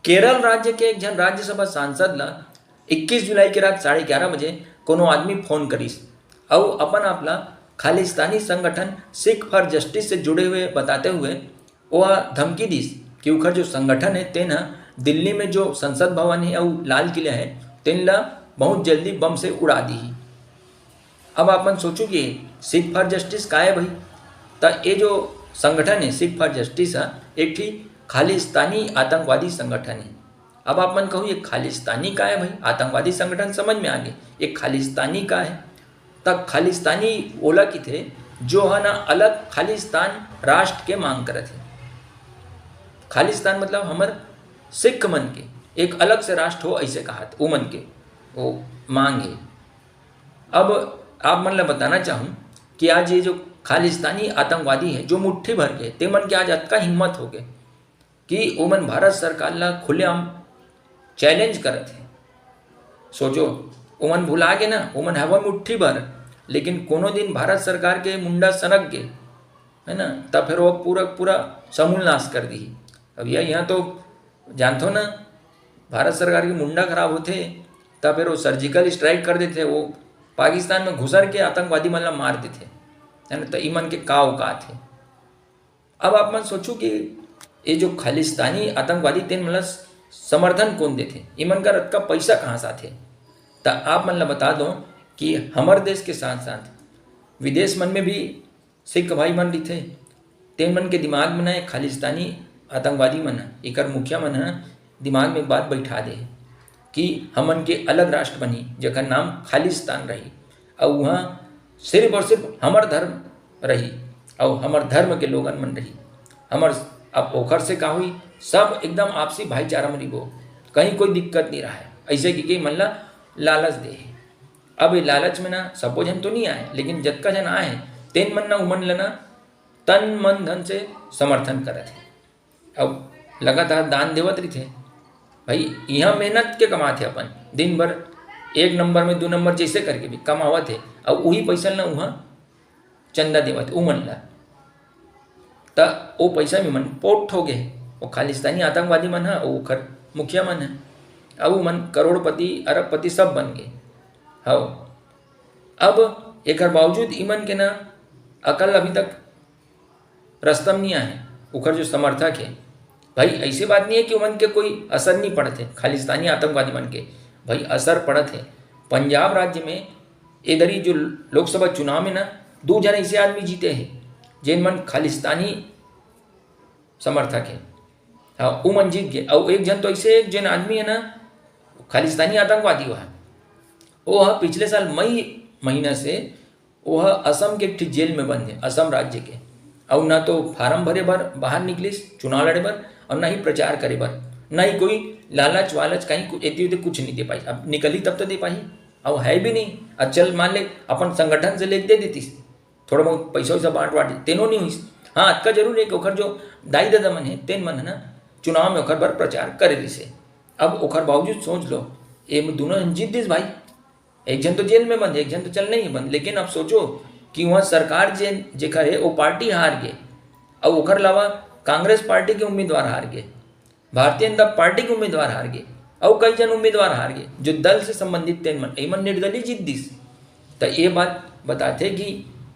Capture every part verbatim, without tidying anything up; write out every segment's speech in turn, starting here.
केरल राज्य के एक झन राज्यसभा सांसद ला इक्कीस जुलाई के रात साढ़े ग्यारह बजे कोनो आदमी फोन करिस अउ अपन आप ला खालिस्तानी संगठन सिख फॉर जस्टिस से जुड़े हुए बताते हुए ओह धमकी दिस कि उखर जो संगठन है तेन ह दिल्ली में जो संसद भवन है अउ लाल किला है तेन ला बहुत जल्दी बम से उड़ा दी। अब आप मन सोचो कि सिख फॉर जस्टिस का है भाई? त ये जो संगठन है सिख फॉर जस्टिस ह एक ठी खालिस्तानी आतंकवादी संगठन है। अब आप मन कहू ये खालिस्तानी का है भाई? आतंकवादी संगठन समझ में आ गए, ये खालिस्तानी का है? त खालिस्तानी ओला किथे जो ह ना अलग खालिस्तान राष्ट्र के मांग करत है। खालिस्तान मतलब हमर सिख मन के एक अलग से राष्ट्र हो ऐसे कहा उमन के वो मांग है। अब आप मन ला बताना चाहूँ कि आज ये जो खालिस्तानी आतंकवादी है जो मुट्ठी भर के ते मन के आज अतका हिम्मत हो गए कि ओमन भारत सरकार ला खुलेआम चैलेंज करत है। सोचो, ओमन भुला गे ना, ओमन हवा मुट्ठी भर, लेकिन कोनो दिन भारत सरकार के मुंडा सनक गे, है ना, तब फिर वो पूरा पूरा समूल नाश कर दी। अब यह यहाँ तो जानथो ना, भारत सरकार की मुंडा खराब होते तब फिर वो सर्जिकल स्ट्राइक कर देते, वो पाकिस्तान में घुसर के आतंकवादी मन ला मार देते, है ना। तो ईमन के का औकात है? अब आप मन सोचो कि ये जो खालिस्तानी आतंकवादी तेन मतलब समर्थन कौन देते, ईमन का रतका पैसा कहाँ से आते? तो आप मन ला बता दो कि हमर देश के साथ साथ विदेश मन में भी सिख भाई मन रहिथे, तेन मन के दिमाग में ना खालिस्तानी आतंकवादी मन ह, एकर मुखिया मन ह दिमाग में बात बैठा दे कि हमन के अलग राष्ट्र बनही जेकर नाम खालिस्तान रही, अउ वहाँ सिर्फ और सिर्फ हमर धर्म रही अउ हमर धर्म के लोगन मन रही। हमर अब ओखर से का हुई, सब एकदम आपसी भाईचारा में रिबो, कहीं कोई दिक्कत नहीं रहा है, ऐसे कि के मन ला लालच दे। अब ये लालच में ना सबो झन तो नहीं आए, लेकिन जतका झन आए तेन मन ना उमन ला ना तन मन धन से समर्थन करत है। अब लगातार दान देवत रहिथे भाई, यहाँ मेहनत के कमात है अपन, दिन भर एक नंबर में दो नंबर जैसे करके भी कमावत है, अब वही पैसा ना वहाँ चंदा देवत उमन ला, त ओ पैसा में मन पोट हो गए। वो खालिस्तानी आतंकवादी मन है, वो ओखर मुखिया मन है, अब वो मन करोड़पति अरबपति सब बन गए। हव, अब एकर बावजूद इमन के ना अकल अभी तक रस्तम नहीं आए, उखर जो समर्थक है भाई, ऐसी बात नहीं है कि उमन के कोई असर नहीं पड़त है खालिस्तानी आतंकवादी मन के। भाई, असर पड़त है। पंजाब राज्य में इधर ही जो लोकसभा चुनाव में ना दो जन ऐसे आदमी जीते हैं जिन मन खालिस्तानी समर्थक है। हाँ, उमन जीत गए। और एक जन तो ऐसे एक जन आदमी है ना, खालिस्तानी आतंकवादी हुआ है, वो ह पिछले साल मई महीना से वो ह असम के एक ठे जेल में बंद है, असम राज्य के। और ना तो फार्म भरे बर बाहर निकलिस चुनाव लड़े बर, और ना ही प्रचार करे बर, ना ही कोई लालच वालच कहीं कु-, एती उती कुछ नहीं दे पाई। अब निकली तब तो दे पाई, और है भी नहीं। अब चल मान ले अपन संगठन से लेके दे देतीस, थोड़ा बहुत पैसा वैसा बांट वाट, तेनो नहीं हुई। हाँ, अतका जरूर है कि ओखर जो दाई ददा मन है तेन मन है ना चुनाव में ओखर बर प्रचार करे रिसे। अब ओखर बावजूद सोच लो, ये दोनों जन जीत दिस भाई, एक जन तो जेल में बंद, एक जन तो चल नहीं बंद। लेकिन अब सोचो कि वहाँ सरकार जे जेकर है वो पार्टी हार गए, और ओकर अलावा कांग्रेस पार्टी के उम्मीदवार हार गए, भारतीय जनता पार्टी के उम्मीदवार हार गए, और कई जन उम्मीदवार हार गए जो दल से संबंधित तेन मन, एमन निर्दलीय जीत दिस। तो ये बात बताते कि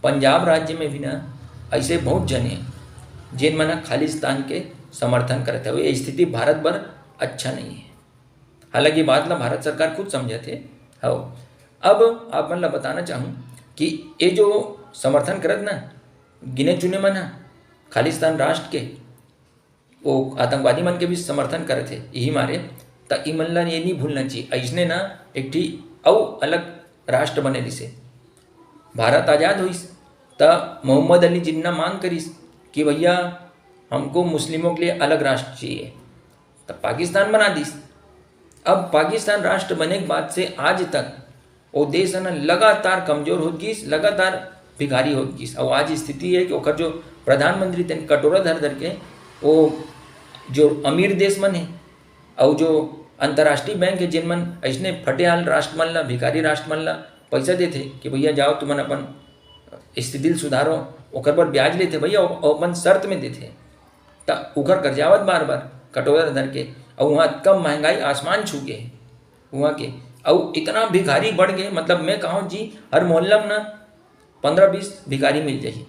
पंजाब राज्य में भी ना ऐसे बहुत जन हैं जिन मन खालिस्तान के समर्थन करते हुए, ये स्थिति भारत बर अच्छा नहीं है। हालांकि बात ला भारत सरकार खुद समझत हे। हव, अब आप मन ला बताना चाहूँ कि ये जो समर्थन करत ना गिने चुने मन ह खालिस्तान राष्ट्र के, वो आतंकवादी मन के भी समर्थन करत हे, यही मारे त ई मन ला ये नहीं भूलना चाहिए। ऐसने ना एक ठी अउ अलग राष्ट्र बने रिसे। भारत आजाद होइस त मोहम्मद अली जिन्ना मांग करिस कि भैया, हमको मुस्लिमों के लिए अलग राष्ट्र चाहिए, तब पाकिस्तान बना दिस। अब पाकिस्तान राष्ट्र बने के बाद से आज तक वो देश है ना लगातार कमजोर होत गिस, लगातार भिखारी होत गिस। और आज स्थिति है कि ओकर जो प्रधानमंत्री तेन कटोरा धर धर के वो जो अमीर देश मन है और जो अंतर्राष्ट्रीय बैंक है जिन मन ऐसने फटेहाल राष्ट्र मन ला, भिखारी राष्ट्र मन ला पैसा देथे कि भैया जाओ तुमन अपन स्थिति ल सुधारो, ओकर बर ब्याज लेथे भैया, ओ- अपन शर्त में देथे। त उखर करजावत बार बार कटोरा धर के, अउ वहाँ अतका महंगाई आसमान छू गे हे वहाँ के। अउ इतना भिखारी बढ़ गे, मतलब मैं कहूँ जी, हर मोहल्ला में ना पंद्रह बीस भिखारी मिल जाही।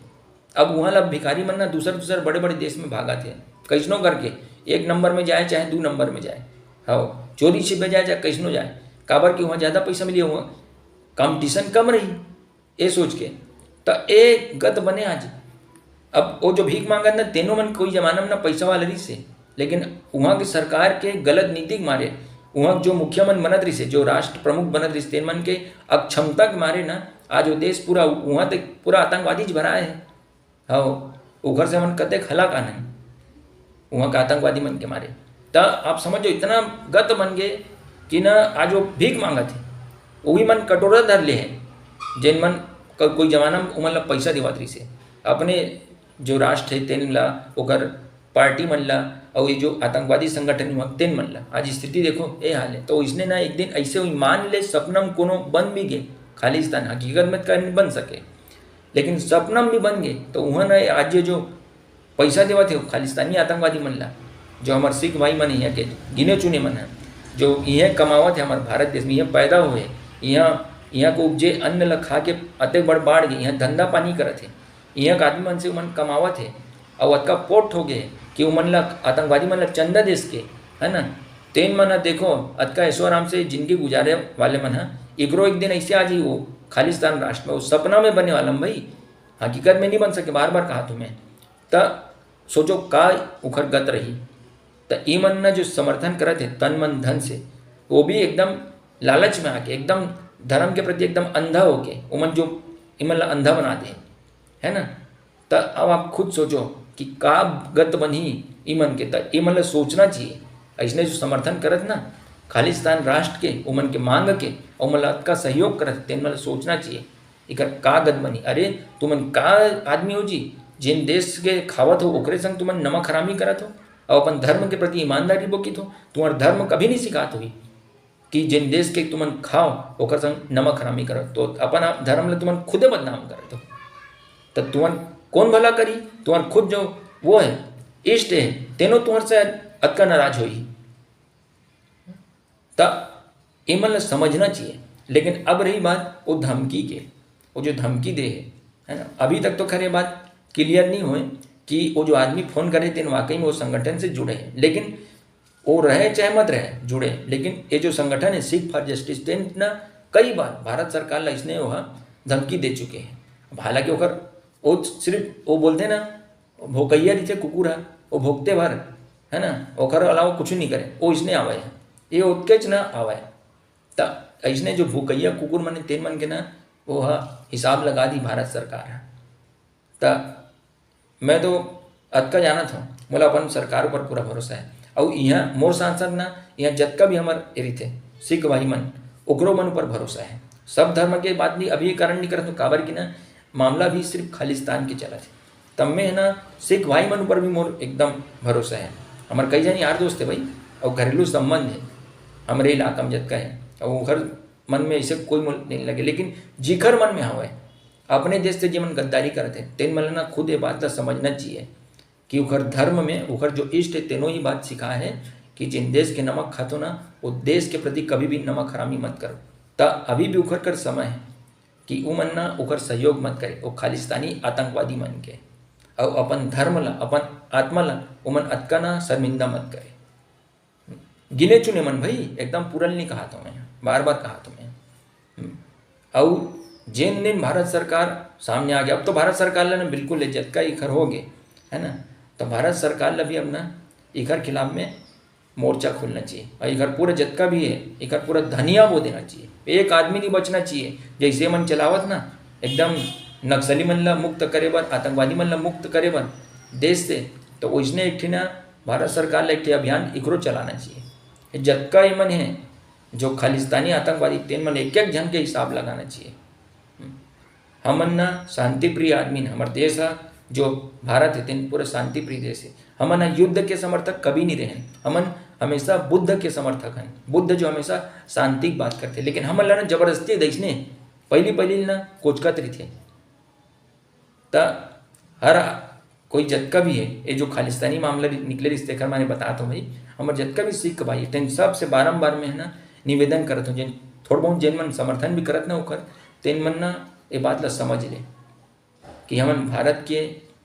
अब वहाँ ला भिखारी मन ना दूसर दूसर बड़े बड़े देश में भागत हे, कइसनो करके एक नंबर में जाए चाहे दू नंबर में जाए, हाँ, चोरी छिपे जाए चाहे कइसनो जाए, काबर कि वहाँ ज़्यादा पैसा मिली, वहाँ कंपटीशन कम रही, ए सोच के। त ए गत बने आज। अब वो जो भीख मांगत ना, तेनो मन कोई जमाना में ना पैसा वाला रहिस हे, लेकिन वहाँ के सरकार के गलत नीति के मारे, वहाँ जो मुखिया मन बनत रहिस हे, जो राष्ट्र प्रमुख बनत रहिस, तेन मन के अक्षमता के मारे ना, आज वो देश पूरा, वहाँ तक पूरा आतंकवादी च भराए हे। हाँ, ओखर से हमन कतेक हलाकान हन, वहाँ के आतंकवादी मन के मारे। त आप समझो, इतना गत बन गे कि ना आज वो भीख मांगत हे, वही मन कटोरा धर ले हे, जेन मन क-, कोई जमाना में उमन ला पैसा देवत रहिस हे, अपने जो राष्ट्र हे तेन ला, ओकर पार्टी मन ला, अउ ये जो आतंकवादी संगठन हुआ तेन मन ला। आज स्थिति देखो, ए हाल हे। तो इसने ना एक दिन ऐसे हुई, मान ले सपना में कोनो बन भी गे खालिस्तान, हकीकत में तो नहीं बन सके, लेकिन सपना में भी बन गे, तो उहाँ ना आज ये जो पैसा देवत हे खालिस्तानी आतंकवादी मन ला, जो हमर सिख भाई मन इहाँ के गिने चुने मन हे, जो इहाँ कमावत हे हमर भारत देश में, इहाँ पैदा हुए, इहाँ, इहाँ को उपजे अन्न ला खा के अतेक बड़ बाढ़ गे, इहाँ धंधा पानी करत हे, इहाँ के आदमी मन से उमन कमावत हे, अउ अतका पोट हो गे हे कि उमन ला, आतंकवादी मन ला चंदा देस के, है ना, तेन मन ह देखो, अतका ऐशो आराम से जिंदगी गुजारे वाले मन ह, एकरो एक दिन ऐसे आ जाही वो खालिस्तान राष्ट्र में, वो सपना में बने वाला भाई, हकीकत में नहीं बन सके, बार बार कहा तुम्हें। त सोचो का उखर गत रही। त ई मन न जो समर्थन करत हे तन मन धन से, वो भी एकदम लालच में आके, एकदम धर्म के प्रति एकदम अंधा होके, उमन जो इमन ला अंधा बना दे, है ना। त अब आप खुद सोचो कि का गत बनही ई मन के। त ई मन ला सोचना चाहिए, ऐसने जो समर्थन करत ना खालिस्तान राष्ट्र के, उमन के मांग के, उमन ला अतका सहयोग करत, तेन मन ला सोचना चाहिए, एकर का गत बनही। अरे तुमन का आदमी हो जी, जेन देश के खावत हो ओकरे संग तुमन नमक हरामी करत हो, अउ अपन धर्म के प्रति ईमानदारी बोकित हो। तुम्हार धर्म कभी नहीं सिखात होही कि जेन देश के तुमन खाओ ओकर संग नमक हरामी करत, तो अपन आप धर्म ला तुमन खुदे बदनाम करत हो। त तुमन कौन भला करी? तुम्हार खुद जो वो है, इष्ट है, तेनो तुम्हार से अतका नाराज होही। त एमन ला समझना चाहिए। लेकिन अब रही बात वो धमकी के, वो जो धमकी दे है, है ना, अभी तक तो खैर ये बात क्लियर नहीं हुए कि वो जो आदमी फोन करे तेन वाकई में वो संगठन से जुड़े हैं, लेकिन वो रहे चाहे मत रहे जुड़े, लेकिन ये जो संगठन है सिख फॉर जस्टिस, तेन ना कई बार भारत सरकार ला इसने वो धमकी दे चुके हैं। अब हालांकि ओकर, वो सिर्फ वो बोलते ना, भोकैया रहिथे कुकुर ह, वो भोकते भर, है ना, ओकर अलावा कुछ नहीं करे, वो इसने आवे है, ये ओतकेच ना आवे। त ऐसने जो भोकैया कुकुर मन हे तेन मन के ना, वो ह हिसाब लगा दी भारत सरकार ह। त मैं तो अतका जानत हूँ, मोला अपन सरकार ऊपर पूरा भरोसा है। अउ इहाँ मोर साथ साथ ना, इहाँ जतका भी हमर ए रहिथे सिख भाई मन, ओकरो मन ऊपर भरोसा है। सब धर्म के बात नहीं, अभी ये कारण नहीं करत हूँ, काबर कि ना मामला भी सिर्फ खालिस्तान के चलत है। तब में है ना, सिख भाई मन ऊपर भी मोर एकदम भरोसा है। हमर कई जन यार दोस्त है भाई, अउ घरेलू संबंध है हमरे इलाका में जतका है, अउ ओखर मन में ऐसे कोई मोल नहीं लगे, लेकिन जिखर मन में हवय, अपने देश से जेमन गद्दारी करत हे, तेन मन ल ना खुद ये बात ल समझना चाहिए कि ओखर धर्म में ओखर जो इष्ट हे, तेनो ही बात सिखाए हे कि जेन देश के नमक खाथो ना, वो देश के प्रति कभी भी नमक हरामी मत करो। त अभी भी ओखर कर समय है कि उमन ना ओखर सहयोग मत करे, वो खालिस्तानी आतंकवादी मन के, अउ अपन धर्म ला, अपन आत्मा ला उमन अतका ना शर्मिंदा मत करे। गिने चुने मन भाई, एकदम पूरा नहीं कहा तो मैं, बार बार कहा तो मैं। हम्म। अउ जेन दिन भारत सरकार सामने आ गया, अब तो भारत सरकार लेना बिल्कुल है, जतका इखर हो गए, है ना, तो भारत सरकार ला भी अब ना इखर खिलाफ में मोर्चा खोलना चाहिए। और इखर पूरा जतका भी है, इखर पूरा धनिया बो देना चाहिए। एक आदमी नहीं बचना चाहिए, जैसे मन चलावत ना, एकदम नक्सली मन ला मुक्त करे बर, आतंकवादी मन ला मुक्त करे बर देश से, तो वैसने एक ठे ना भारत सरकार ला एक ठे अभियान इकरो चलाना चाहिए। जतका ये मन है जो खालिस्तानी आतंकवादी, तेन मन एक एक झन के हिसाब लगाना चाहिए। हमन ना शांति प्रिय आदमी न, हमर देश ह जो भारत है, तेन पूरा शांति प्रिय देश है। हमन ह युद्ध के समर्थक कभी नहीं रहे, हमन हमेशा बुद्ध के समर्थक हन। बुद्ध जो हमेशा शांति की बात करते, लेकिन हमन ला ना जबरदस्ती दैसने पहली पहली ना कोचकत रहिथे। त हर कोई जतका भी हे, ये जो खालिस्तानी मामला निकले रिहिस, तेकर माने बतात हौं भाई, हमर जतका भी सिख भाई, तेन सबसे बारंबार मैं, है ना, निवेदन करत हौं, जेन थोड़ बहुत जेन मन समर्थन भी करत ना ओकर, तेन मन ना ये बात ला समझ ले कि हमन भारत के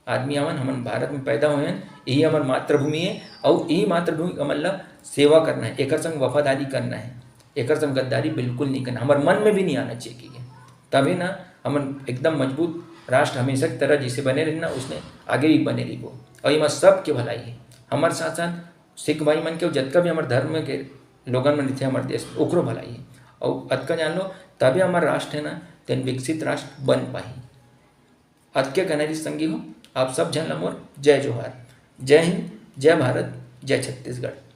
आदमी हवन, हमन भारत में पैदा होए हन, यही हमर मातृभूमि हे, अउ यही मातृभूमि के हमन ला सेवा करना हे, एकर संग वफादारी करना हे, एकर संग गद्दारी बिल्कुल नहीं करना, हमर मन में भी नहीं आना चाहिए कि तभी ना हमन एकदम मजबूत राष्ट्र हमेशा की तरह जैसे बने रही ना, उसने आगे भी बने रहिबो। अउ एमा सबके भलाई हे, हमर साथ साथ सिख भाई मन के, जतका भी हमर धर्म के लोगन मन रहिथे हमर देश में, ओकरो भलाई हे। अउ अतका जान लो, तबे हमर राष्ट्र हे ना, तेन विकसित राष्ट्र बन पाही। अतके कहना रहिस संगी हो, आप सब झन ला मोर जय जोहार, जय हिंद, जय भारत, जय छत्तीसगढ़।